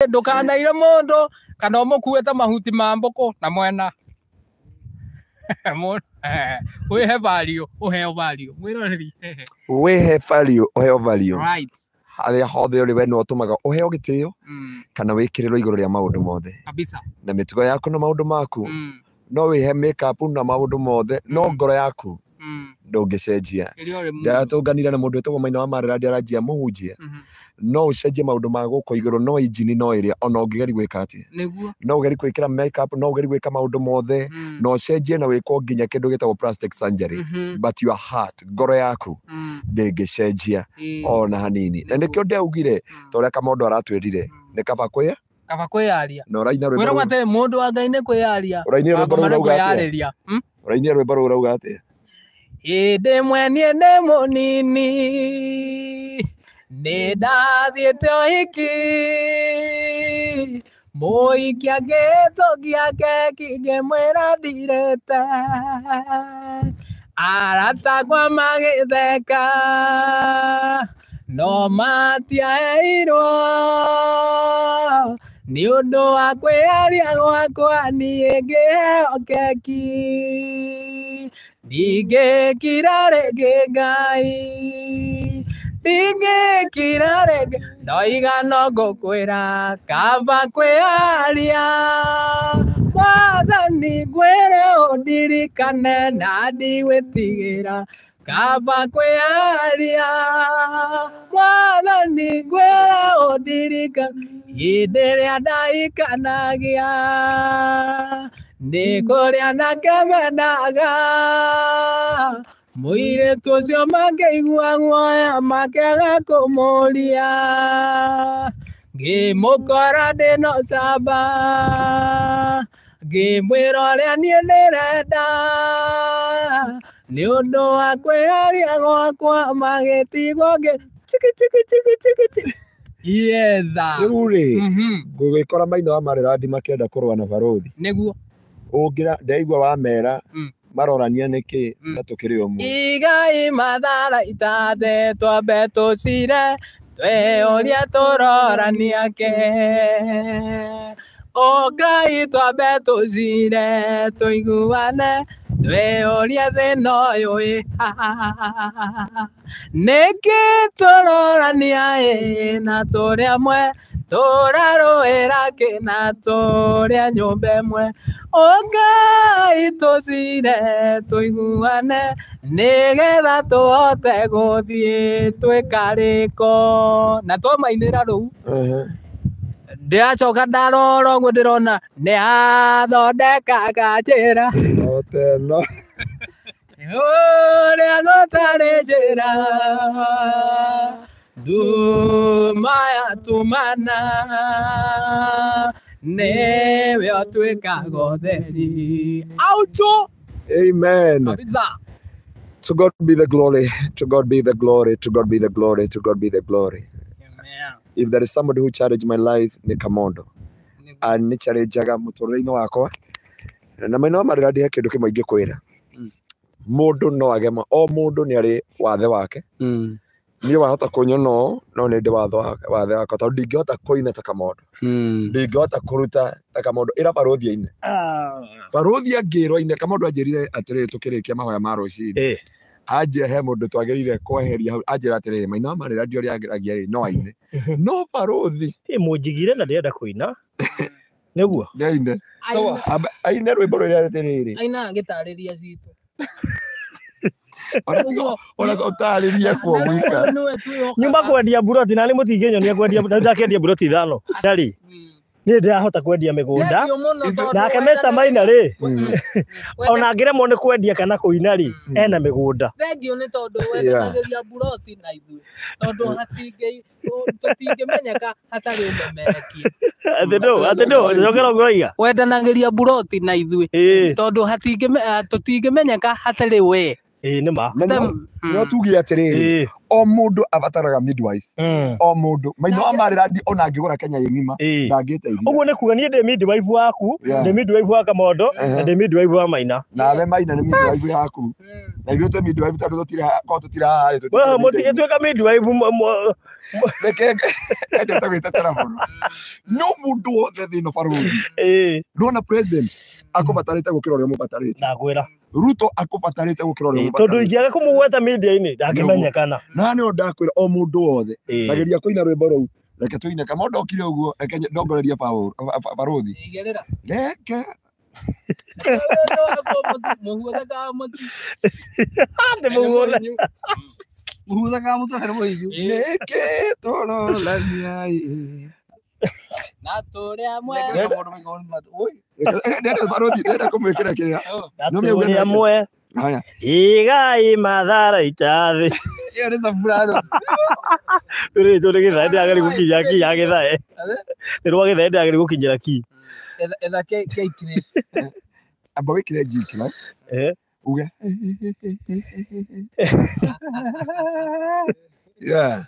Ndũkanaire mũndũ kana ũmũkue ta mahuti ma mbũkũ na mwena. Wĩhe value, ũheo value. Mwĩroreri. Wĩhe value, ũheo value. Right. Harĩa hothe ũrĩ we nĩwe ũtũmaga ũheo gĩtĩo kana wĩkĩrĩrwo igũrũ rĩa maũndũ mothe. Kabisa. Na mĩtugo yaku na maũndũ maku. No wĩhe makeup na maũndũ mothe, no ngoro yaku ndũngĩcenjia. Ĩrĩa ũrĩ mũndũ. Ndĩratũnganire na mũndũ wĩtagwo Maina wa Marera ndĩaranjia mũhunjia. No ũcenjie maũndũ ma gũkũ igũrũ, no injini no ĩrĩa ona ũngĩgeria gwĩka atĩa. Nĩguo. No ũgerie gwĩkĩra makeup, no ũgerie gwĩka maũndũ mothe, no ũcenjie na wĩkwo nginya kĩndũ gĩtagwo plastic surgery. But your heart, ngoro yaku ndĩngĩcenjia ona hanini. Na nĩkĩo ndaugire ta ũrĩa Kamondo aratwĩrire, nĩ kaba kwĩ Kaba kwĩyaria. Na ũraina rwĩmbo Kwĩragwo rũu. atĩ mũndũ wa Ngai nĩ kwĩyaria. Ũrainire rwĩmbo Wangoma rũu nĩ ũrauga atĩa? kwĩyarĩria. Ũrainire rwĩmbo rũu ũrauga atĩa? Hĩndĩ ĩmwe niĩ ndĩ mũnini, nĩ ndathiĩte ũhiki, mũhiki angĩtũngia keki ngĩmwĩra ndirĩte, arata akwa magĩtheka, no matiaheirwo, nĩ ũndũ wa kwĩyaria gwakwa niĩ ngĩheo keki. Ndingĩkira rĩngĩ Ngai, ndingĩkira rĩngĩ, ndoiga no ngũkwĩra kaba kwĩyaria. Mwathani ngwĩre ũndirikane na ndigwĩtigĩra, kaba kwĩyaria. Mwathani ngwĩre ũndirikane, hĩndĩ ĩrĩa ndaikanagia, nĩ kũrĩa nake mendaga. Mũirĩtu ũcio makĩigua guoya makĩaga kũmũria, ngĩmũkora ndĩna ũcamba, ngĩmwĩra ũrĩa niĩ ndĩrenda, nĩ ũndũ wa kwĩyaria gwakwa magĩtigwo ngĩ chiki chiki chiki chiki chiki. Yes. Rĩu rĩ, ngũgĩkora Maina wa Marerandi makĩenda kũrũa na barũthi. Nĩguo. Ũngĩra ndaigua wamera marorania nĩkĩ na tũkĩrĩ ũmwe. Igai mathara itathe twambe tũcire, twĩũrie tũrorania ke. Ũkai twambe tũcire tũiguane, twĩũrie thĩna ũyũ ĩ. Nĩkĩ tũrorania ĩ na tũrĩ amwe, tũrarũĩra kĩ na tũrĩ a nyũmba ĩmwe. Ũkai tũcire tũiguane, nĩgetha tũhote gũthiĩ twĩkarĩko. Na twamainĩra rũu, ndĩracoka ndarora ũguo ndĩrona nĩ athondekaga njĩra. Oteno. Ũrĩa gũtarĩ njĩra, nduma yatumana, nĩwe ũtuĩkaga ũtheri. Aucho! Amen. Kabisa. To God be the glory, to God be the glory, to God be the glory, to God be the glory. Amen. If there is somebody who challenged my life, nĩ Kamondo. And nĩ challengeaga mũtũrĩre-inĩ wakwa. Na Maina wa Marerandi he kĩndũ kĩmwe ingĩkwĩra. Mũndũ no agema, o mũndũ nĩ arĩ wathe wake. Niĩ wahota kũnyona ũũ, no nĩ ndĩ wathe wakwa, tondũ ndingĩhota kũina ta Kamondo. Ndingĩhota kũruta ta Kamondo. Ĩra barũthi aine. Barũthi angĩrwo aine, Kamondo anjĩrire atĩrĩrĩ tũkĩrĩkia mahoya ma rũcinĩ. Anjĩra he mũndũ twagĩrĩire kweheria hau, anjĩra atĩrĩrĩ, Maina wa Marerandi ũrĩa ageragia rĩ, no aine. No barũthi. Ĩ, mũnjigire na ndĩrenda kũina. Nĩguo? Nĩ aine. Aine rwĩmbo rũrĩa atĩrĩrĩ. Aina agĩtarĩria citũ. Ona ũtarĩrie kuo gwika. Nyuma kwendia mburoti na nĩ mũtingĩnyonia kwendia, na ndakendia mburoti ithano. Ndarĩ. Niĩ ndĩrahota kwendia mĩgũnda. Thengiũ mũno tondũ Nake wendanaga Mr. Maina rĩ, ona angĩremwo nĩ kwendia kana kũina rĩ, ena mĩgũnda. Thengiũ nĩ tondũ wendanagĩria mburoti na ithuĩ. Tondũ tũtingĩmenyeka hatarĩ ũmemerekia. Atĩ ndũ, atĩ ndũ, cokera ũguo waiga. Wendanagĩria mburoti na ithuĩ. Tondũ tũtingĩmenyeka hatarĩ we. Ĩĩ, nĩ ma. Na no tuge atĩrĩrĩ, O mũndũ abataraga midwife. O mũndũ maino amarĩra ndi ona angĩgũra Kenya ĩ ng'ima ndangĩteithia. Ũguo nĩ kuga niĩ ndĩ midwife waku, ndĩ midwife wa Kamondo, na ndĩ midwife wa Maina. Nawe Maina nĩ midwife yaku. Na ithuĩ twĩ midwife tondũ tũtirĩ korwo tũtirĩ haha rĩ, Wewe mũtigĩtuĩka midwife Reke endete gwĩtetera mũno. No mũndũ wothe thĩ ĩno barũthi. Ndona president akũbatarĩte gũkĩra ũrĩa ũmũbatarĩte. Ndakwĩra. Ruto akũbatarĩte gũkĩra ũrĩa Tondũ ũmũbatarĩte. ingĩaga kũmũgweta media-inĩ ndangĩmenyekana. Na nĩo ndakwĩra o mũndũ wothe. Nageria kũina rwĩmbo rũu. Reke tũine kama ndokire ũguo, reke ndongorerie barũthi. Igĩrĩra. Reke. Nĩkĩ tũrorania-ĩ. Ndĩrenda barũthi, ndĩrenda kũmwĩkĩra kĩrĩa. Na No mĩauge tũrĩ nake. amwe Haya. igai matharaita thĩ. Rĩrĩ tũrĩ gĩthae ndĩrageri gũkinya ki ya gĩthae. Nĩ rwa gĩthae ndĩrageri gũkinyĩra ki. Amba wĩkĩre njikira. Uge. Yeah.